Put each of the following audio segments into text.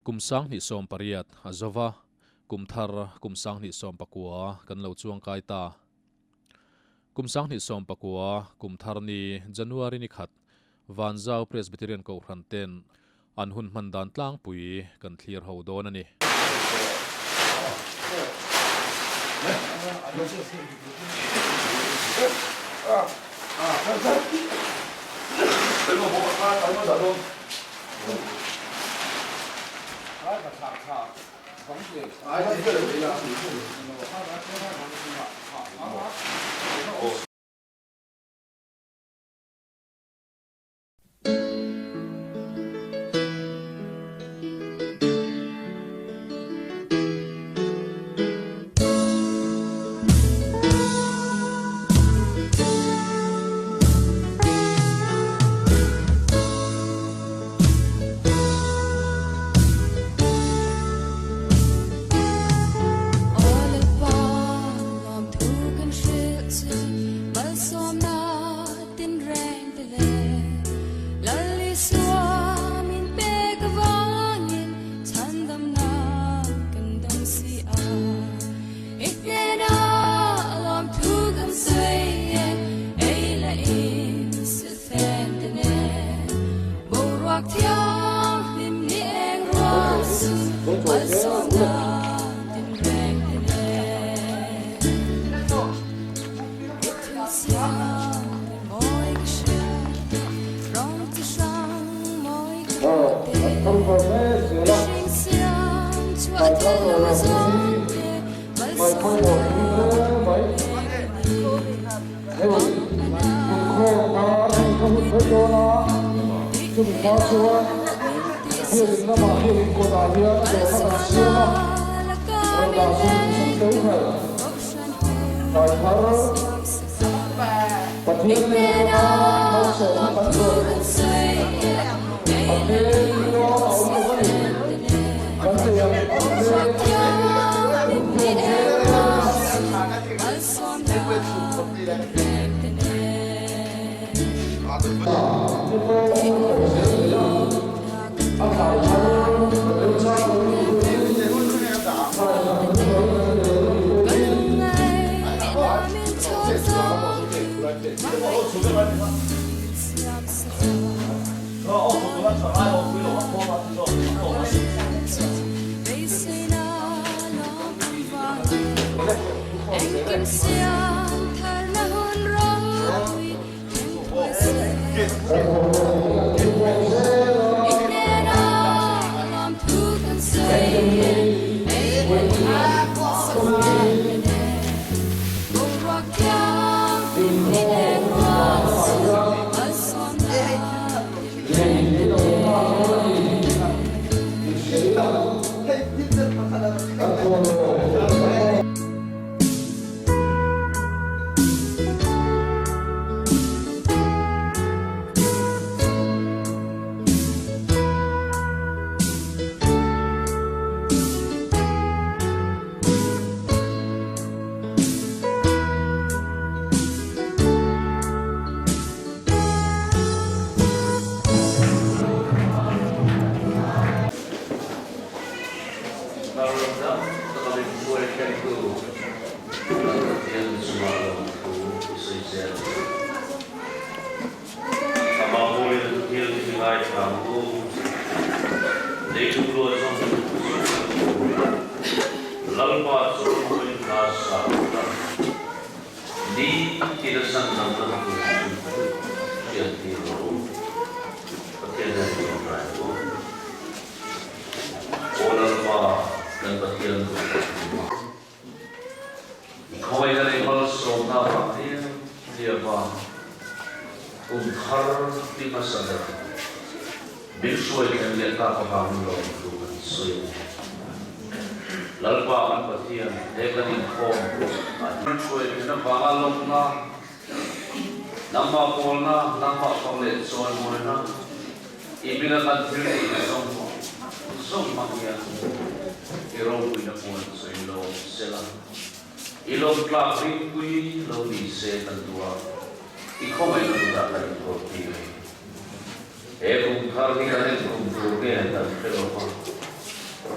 Kum 2018 a zo va, kum thar kum 2019 kan lo chuangkai ta. Kum 2019 kum thar ni January ni khat Vanzau Presbyterian Kohhran ten an hun hman dan tlangpui kan thlir ho dawn a ni.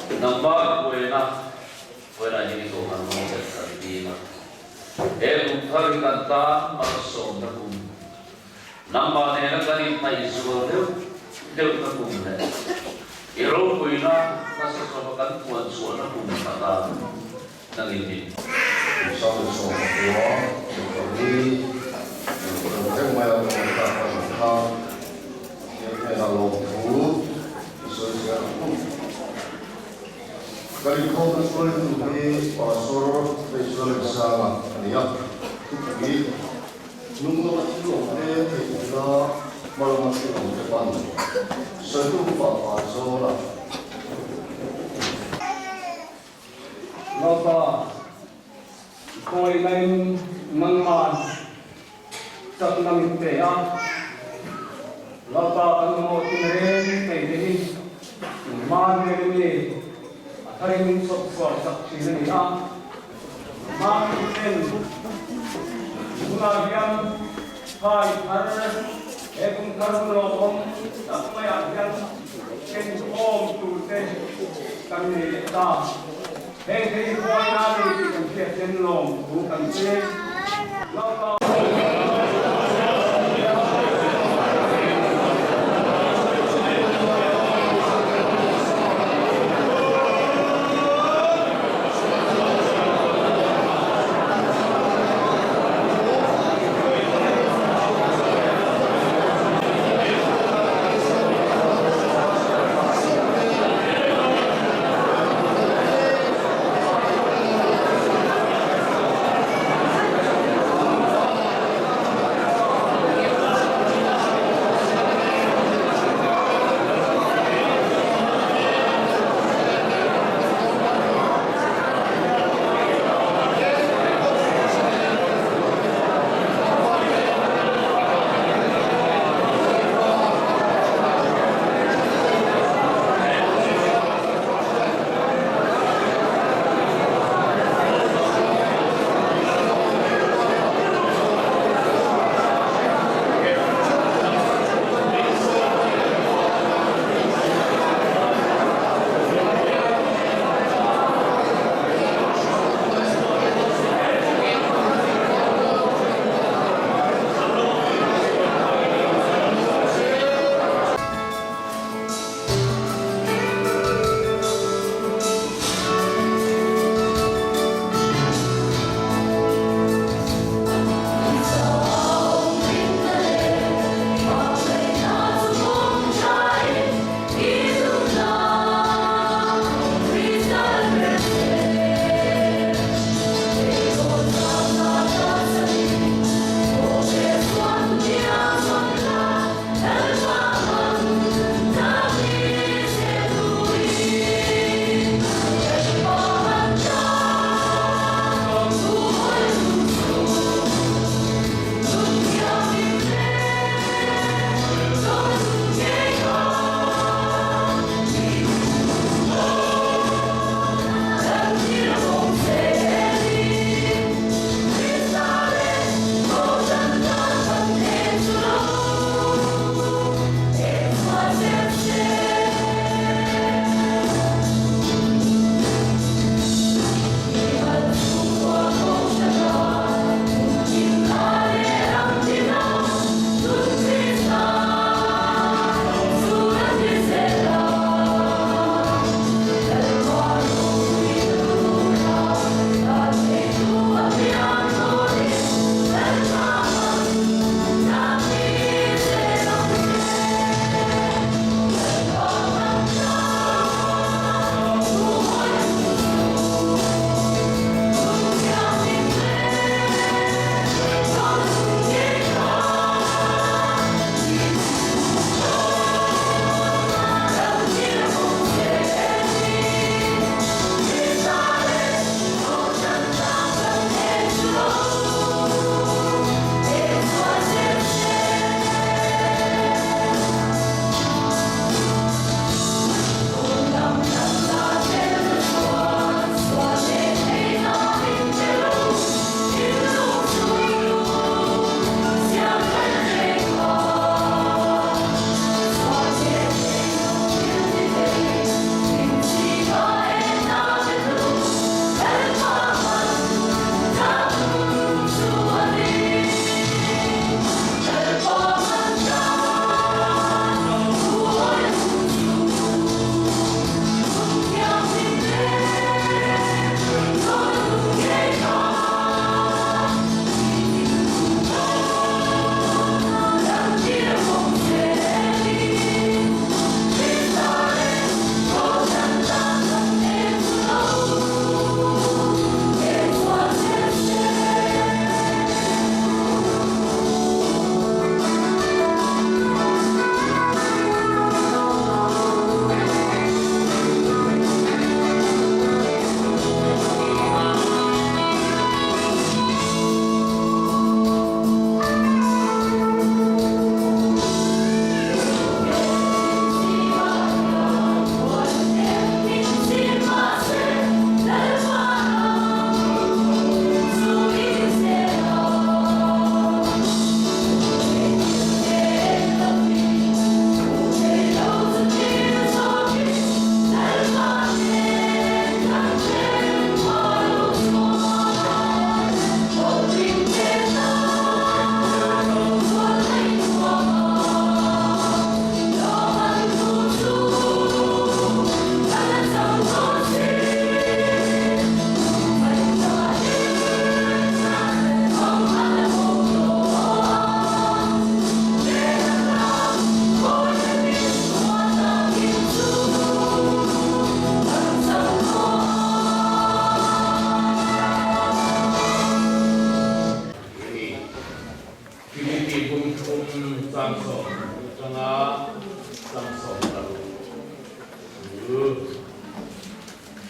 Nangmah huaina huaina hi ni ko han maw kan kan dil a. He kum thar hi kan tan malsawmna kum, nangmah nena kan inhnaih zual deuh deuhna kum leh i ropuina nasa zawka kan puan chhuahna kum atan nangin min Kum 19, kum pali, kum reng mai a kan awm tak avang khan Pathian hnenah lawmthu i sawi zel ang u. Kan inkhawmna hruaitu hi Pastor Hreizualensanga a ni a, thupui hnung lama thil awm te theih ila hma lama thil awm te pan sawitu upa Vanzawla. Lalpa, khawngaihnain nangman chakna min pe a, Lalpa kan mamawh tinreng nei te hi hma hmel in i a tharin min chhawp chhuah sak thin a ni a. Hma ten tunah hian phai thar he kum thar hun lawmawm tak maiah hian kenkhawm tur te kan nei leh ta. Heng te hi huaina a ni tih kan hriat hian lawm thu kan che. Lalpa.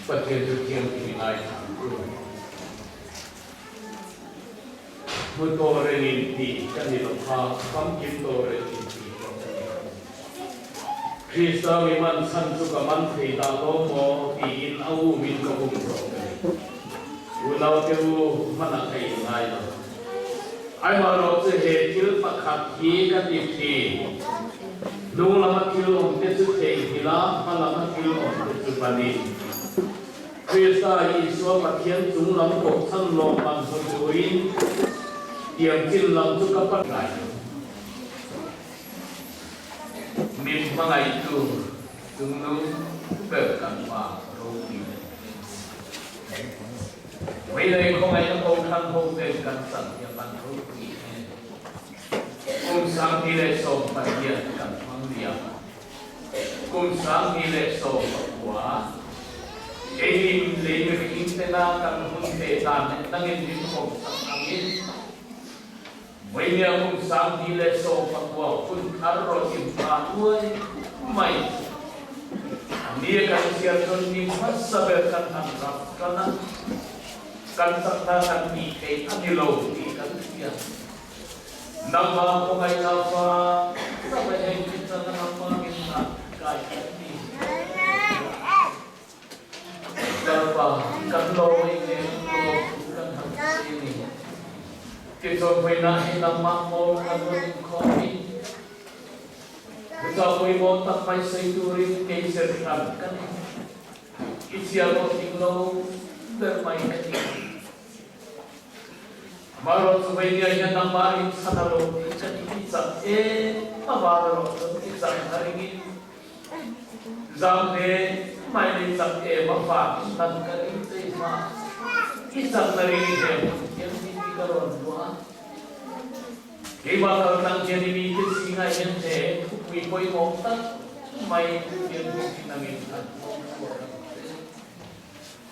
Pathian chu thianghlim ngaithla ang u. Hmu tawh rengin ti ka ni lo kha, famkim tawh rengin ti pawh ka ni lo. Krista mi man chhan chu ka man thei dah lo maw tiin a umin ka um zawk ka ni. Unaute u, hmanah ka inngai lo. Aimarawh chu he thil pakhat hi ka ti thin. Hnung lama thil awmte chu theihnghilh a, hma lama thil awmte chu panin. Krista Isua Pathian chung lam kohchhan lawmman hmu turin tiang chin lam chu ka pan ngai lo. Min hmangaihtu chungnung ber kan Pa ropui leh hmel. Meilei khawngaihna kohhran hoten kan chan hi a van ropui em. Kum 2018 kan hmang liam. Kum 2019 Keinin lei mihring tena kan hun te dan leh dangin min hawmsak angin Vawimia kum 2019 hun thar rawn inhma uai mai. A ni kan chhiar chuan ni hmasa ber kan han rap tan a, kan chakna kan tih theih a ni lo tih kan hria. Nangmah khawngaihna fa tak a heng khi chan a nangmah in a kai kan ni. Lalpa, kan lawm ei leh lawm thu kan han sawi a ni. Tichuan vawiinah hi nangmah mawl kan rawn inkhawm hi. Chutah pawimawh tak mai sawi turin kei zer hran ka ni. I chhiar pawh tling lo ber mai ka ni. Amaherawhchu veinia hian nangmah in chhan a lo tih ka ni i chak em a var erawh chuan i chak na ringin zam hle mai lei chak em a fak in hlan ka ring che i hma i chak na ring i hmel hmun thiam hi ti ka rawn luah a. Keimah kal tlang hian i mite zingah hian he thupui pawimawh tak mai thiam hi nangin an hmawng chhuak ang che.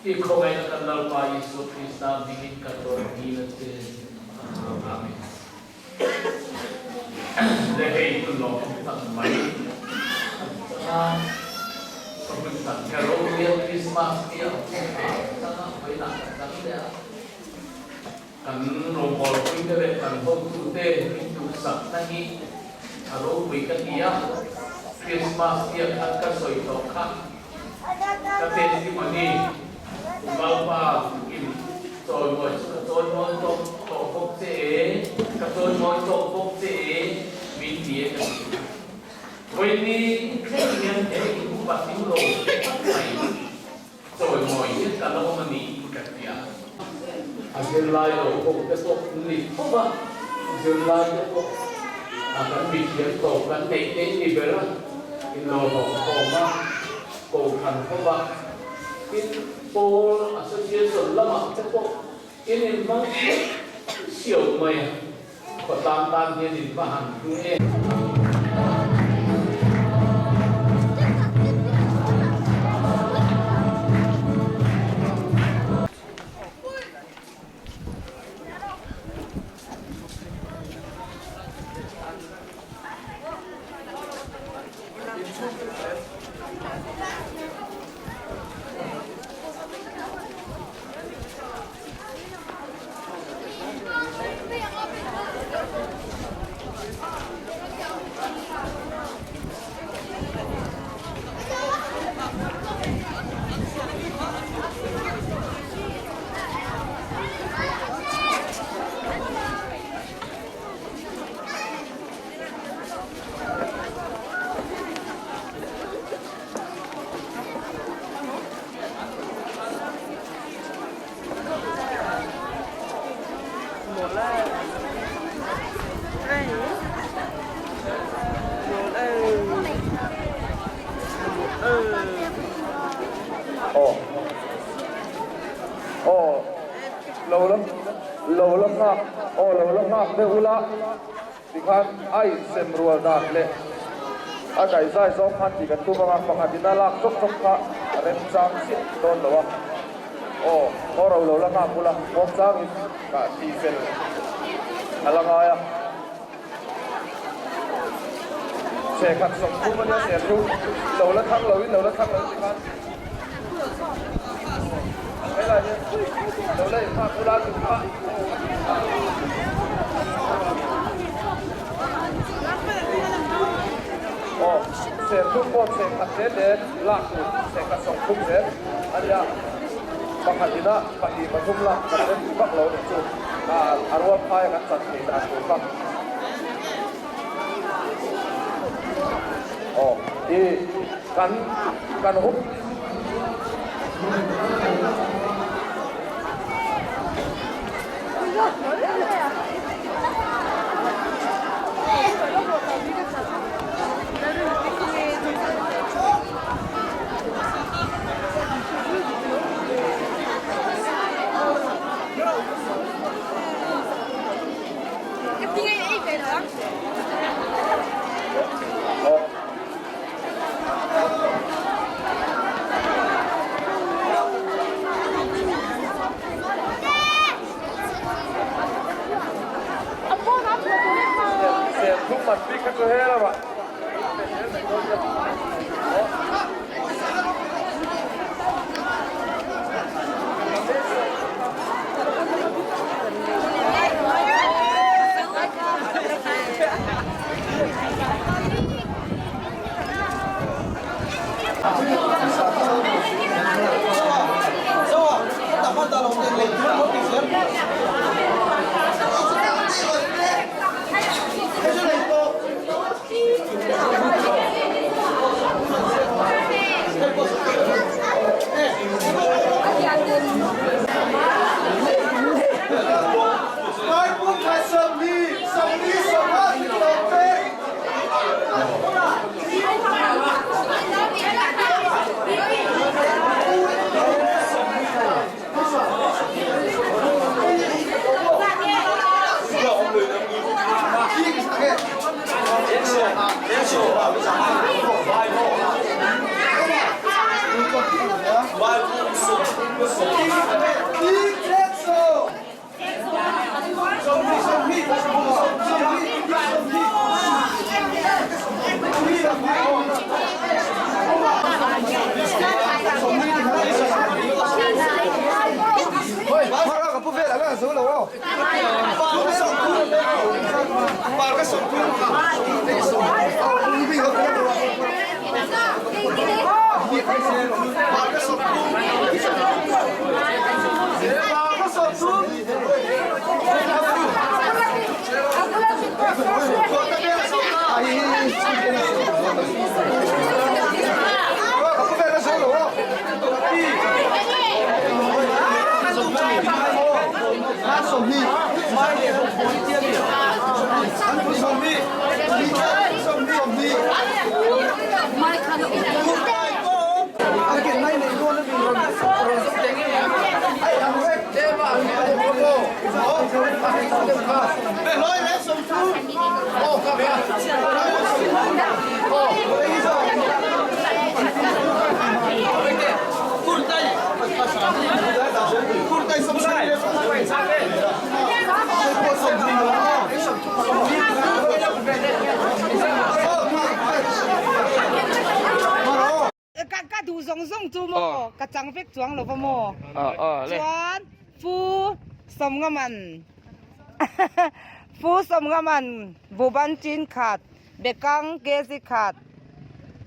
I khawngaihna kan Lalpa Isua Krista hmingin kan rawn dil a che. Amen. Le hei hun lawmawm tak mai an chang a, ka hun tak hi a ropui a, Krismas hi a hun a chang a, vawiinah kan chang leh a, kan rawngbawlpuite leh kan hotute min duhsakna hi a ropui ka ti a, Krismas tia khan ka sawi tawh kha. Ka testimony Lalpa in chawimawi chu ka chawimawi tawk tawh bawk che e, ka chawimawi tawk bawk che e min ti e ka ti. Vawiini thleng hian he in upa hlim lo tak mai chawimawi hi ka la awm a ni ka ti a. A zirlai lo ho te pawh ni tho va, zirlai te pawh a kan mithiam tawp kan neih te ni ber a, inlawhlawm khawm a, kohhran ho va, tin pawl association lamah te pawh in inhmang siau siau mai a, khawtlang tan hian in va han hlu em. Aw aw lo la lo la nghak aw lo la nghak deuh ula tikhan a insem rual dan leh a daihzai zawng khan tih kan tum anga pakhat in a lak chawp chawp kha a remchang chiah dawn lo a aw aw ro lo la nghak ula muangchang in kah tih fel a la ngai a. Chhehkhat 30 ania serthlum lo la thang lo in lo la thang lo ti khan. Helai hi lo la inhak ula chu kha. Aw, serthlum pawh chhengkhat zel leh lak tur chhengkhat 30 zel a nia. Pakhat ina pahnih pathum lak kan rem duh vak lo a nih chu. A rual phaia kan chan thei dan tur kha. Aw, i kan kan hup. Serthlum man bik kha chu he lamah. Ka duh zawng zawng chu maw ka chang vek chuang lo va maw chuan pu Sawmngaman pu Sawmngaman buban chin khat bekang kg khat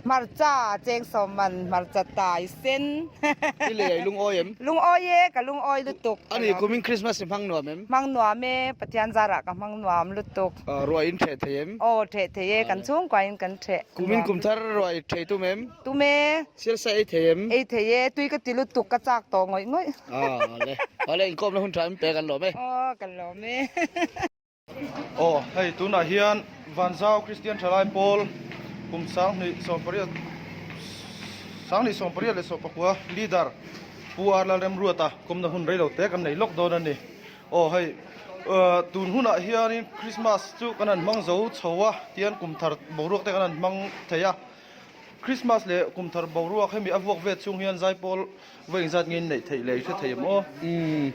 hmarcha cheng sawmman hmarcha tai sen I lei lungawi em? Lungawi e ka lungawi lutuk. Ani kumin Christmas i hmang nuam em? Hmang nuam e Pathian zarah ka hmang nuam lutuk. Ruai in theh thei em? Aw theh thei e kan chhungkua in kan theh. Kumin kum thar ruai thei tum em? Tum e. Sialsa ei thei em? Ei thei e tui ka ti lutuk ka chak tawh ngawih ngawih. Aw le awle inkawmna hun tha em pe kan lawm e. Aw kan lawm e. Aw, hei tunah hian Vanzau Kristian Thalai Pawl kum 2018 2018 leh 19 leader Pu R Lalremruata kawmna hun reilo te kan nei lawk dawn a ni. Aw hei tun hunah hianin Christmas chu kan han hmang zo chho a tian kum thar boruak te kan han hmang thei a. Christmas leh kum thar boruak hemi a vuak vet chhung hian zaipawl vawi engzat nge in neih theih leh i hre thei em aw?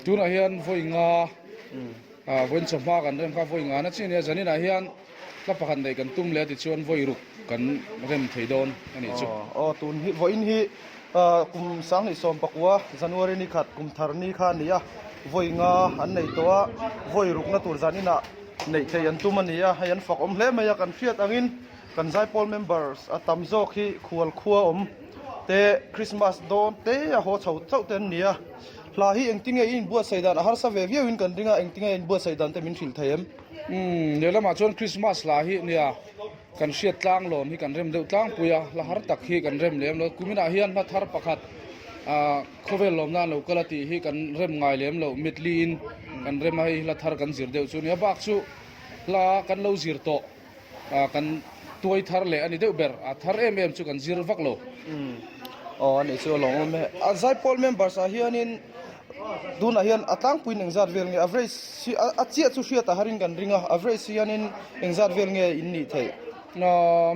Tunah hian vawi nga Vawiin chawhma kan rem kha vawi ngana chi a nia, zaninah hian hla pakhat neih kan tum leh a tichuan vawi ruk kan rem thei dawn a nih chu. Aw tun hi vawiin hi Kum 2019 January ni khat kum thar ni kha a ni a, vawi nga an nei tawh a, vawi rukna tur zan inah neih theih an tum a ni a, hei an fak awm hle mai a, kan hriat angin kan Zaipawl members a tam zawk hi khual khua awm te Christmas dawn te a haw chho chauh te an ni a, hla hi engtinge i inbuatsaih dan a harsa ve viau in kan ring a, engtinge i inbuatsaih dan te min hrilh thei em? Umm, lehlamah chuan Christmas hla hi nia. Kan hriat tlang lawn hi kan rem deuh tlangpui a, hla har tak hi kan rem lem lo. Kuminah hian hla thar pakhat ah khawvel lawm nan lo kal a tih hi kan rem ngai lem lo. Mitliin kan rem a, hei hla thar kan zir deuh chu a nia. Bak chu hla kan lo zir tawh ah kan tuai thar leh a ni deuh ber. A thar em em chu kan zir vak lo. Umm aw a nih chu a lawm awm e. A Zaipawl members ah hianin Tunah hian a tlangpuiin engzat vel nge average hi a chiah chu hriat a harin kan ring a, average hianin engzat vel nge in nih theih?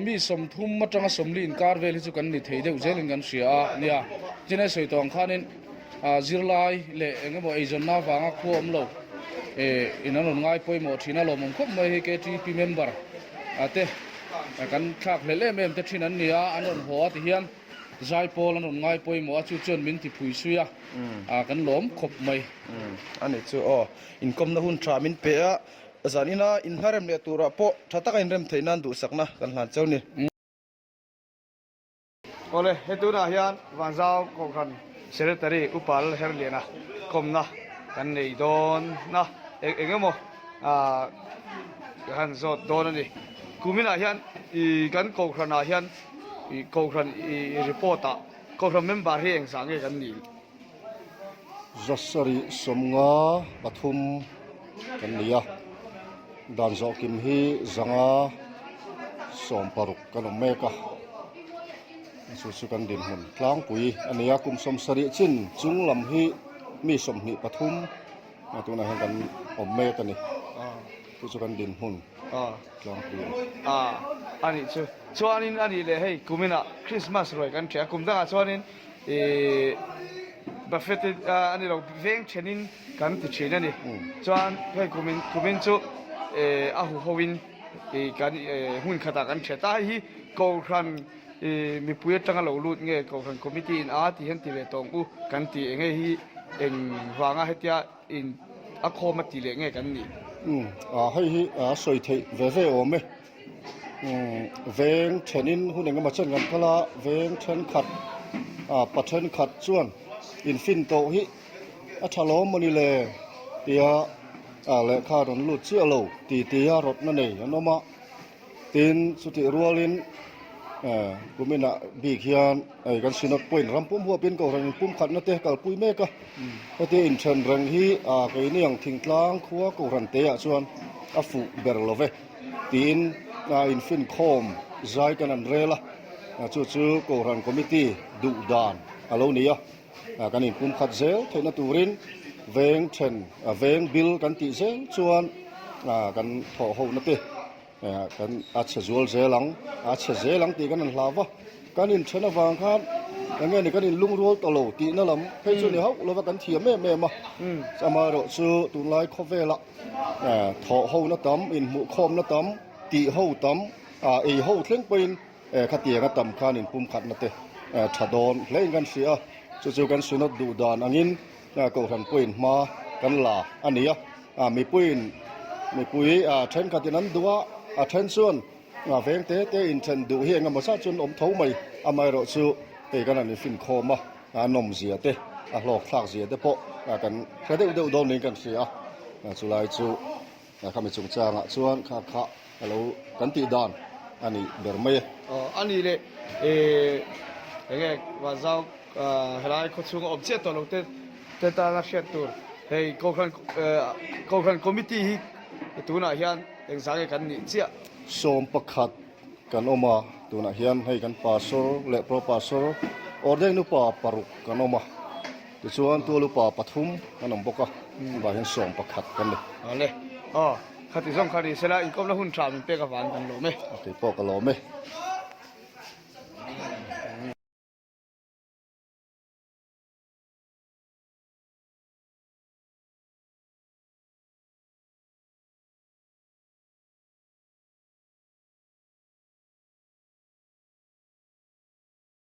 Mi 30 atanga 40 inkar vel hi chu kan ni thei deuh zelin kan hria a nia. Chennai sawi tawh ang khanin zirlai leh eng emaw eizawnna avanga khua awm lo in an rawn ngai pawimawh thin a, lawmawm khawp mai hei KTP member te kan thlak hlelh em em te thin an ni a, an rawn haw a tihian. Zaipawl an rawn ngai pawimawh a, chu chuan min ti phui sui a, kan lawm khawp mai. A ni chu aw, inkawmna hun tha min pe a, zanina inhlarem leh turah pawh tha taka inrem theih nan duhsakna kan hlan cheu ni. Awle, he tunah hian Vanzau Kohhran Secretary Upa Lalherliana kawmna kan nei dawn a, eng emaw ka han zawt dawn a ni. Kuminah hian kan Kohhranah hian I Kohhran i report ah Kohhran member hi engzah nge kan nih? 753 kan ni a, dan zawh kim hi 516 kan awm mek a, chu chu kan dinhmun tlangpui a ni a, kum 70 chin chung lam hi mi 23 tunah hian kan awm mek a ni, chu chu kan dinhmun tlangpui a ni. A nih chu. Chuanin a nih leh hei kuminah Christmas ruai kan ṭheh a, kum dangah chuanin ih buffet a ni lo veng ṭhenin kan ti ṭhin a ni. Chuan hei kumin kumin chu ih a huhoin ih kan ih hmun khatah kan ṭheh ta. Hei hi Kohhran ih mipui aṭanga lo lut nge Kohhran committee in a ti hian ti ve tawh ang u kan ti eng nge hi eng vanga hetia in a khawm a ti leh nge kan nih? Umm hei hi a sawi theih ve ve awm e. Veng thenin hun engemaw chen kan kal a, veng thenkhat ah pa thenkhat chuan infin tawh hi a tha lawm mawni le tia ah lehkha rawn lut chiah lo ti tia rawtna nei an awm a, tin chutih rualin eh kuminah bik hian hei kan synod point ram pum huapin kohhran inpumkhatna te kalpui mek a, heti inthen reng hi ah keini ang thingtlang khua kohhran te ah chuan a fuh ber lo ve. Tiin a infinkhawm zai kan an rel a, chu chu Kohhran Committee duh dan a lo ni a, kan inpumkhat zel theihna turin veng then veng bil kan tih zel chuan kan thawh hona te kan a chhe zual zel ang, a chhe zel ang tih kan han hlau va, kan inthen avang khan eng nge ni kan inlungrual tawh lo tihna lam phei chu ni hauh lova kan thiam em em a, amaherawhchu tunlai khawvelah. Thawh ho na tam, inhmuh khawm na tam, tih ho tam, ei ho thleng pawhin khatiang a tam khan inpumkhatna te tha dawn hlein kan hria a. Chu chu kan Synod duh dan angin Kohhran pawhin hma kan la a ni a. Mipuiin mipui thenkhatin an duh a, a then chuan veng te te inthen duh hi engemaw zat chuan awm tho mai. Amaherawhchu hei kan han infinkhawm a. A nawmzia te, a hlawkthlak zia te pawh kan hre deuh deuh dawn niin kan hria a, chulai chu khami chungchangah chuan kha kha a lo kan tih dan a ni ber mai e. Aw a nih leh e enge Vanzau helai khawchhunga awm chiah tawh lo te te tana hriat tur hei Kohhran Kohhran Committee hi tunah hian engzah nge kan nih chiah? 11 Kan awm a, tunah hian hei kan pastor leh pro pastor ordain upa paruk kan awm a, tichuan tual upa pathum kan awm bawk a, chuvang hian 11 kan ni. Awle, aw, khati zawng kha ni sela inkawmna hun tha min pek avang kan lawm e. Kei pawh ka lawm e.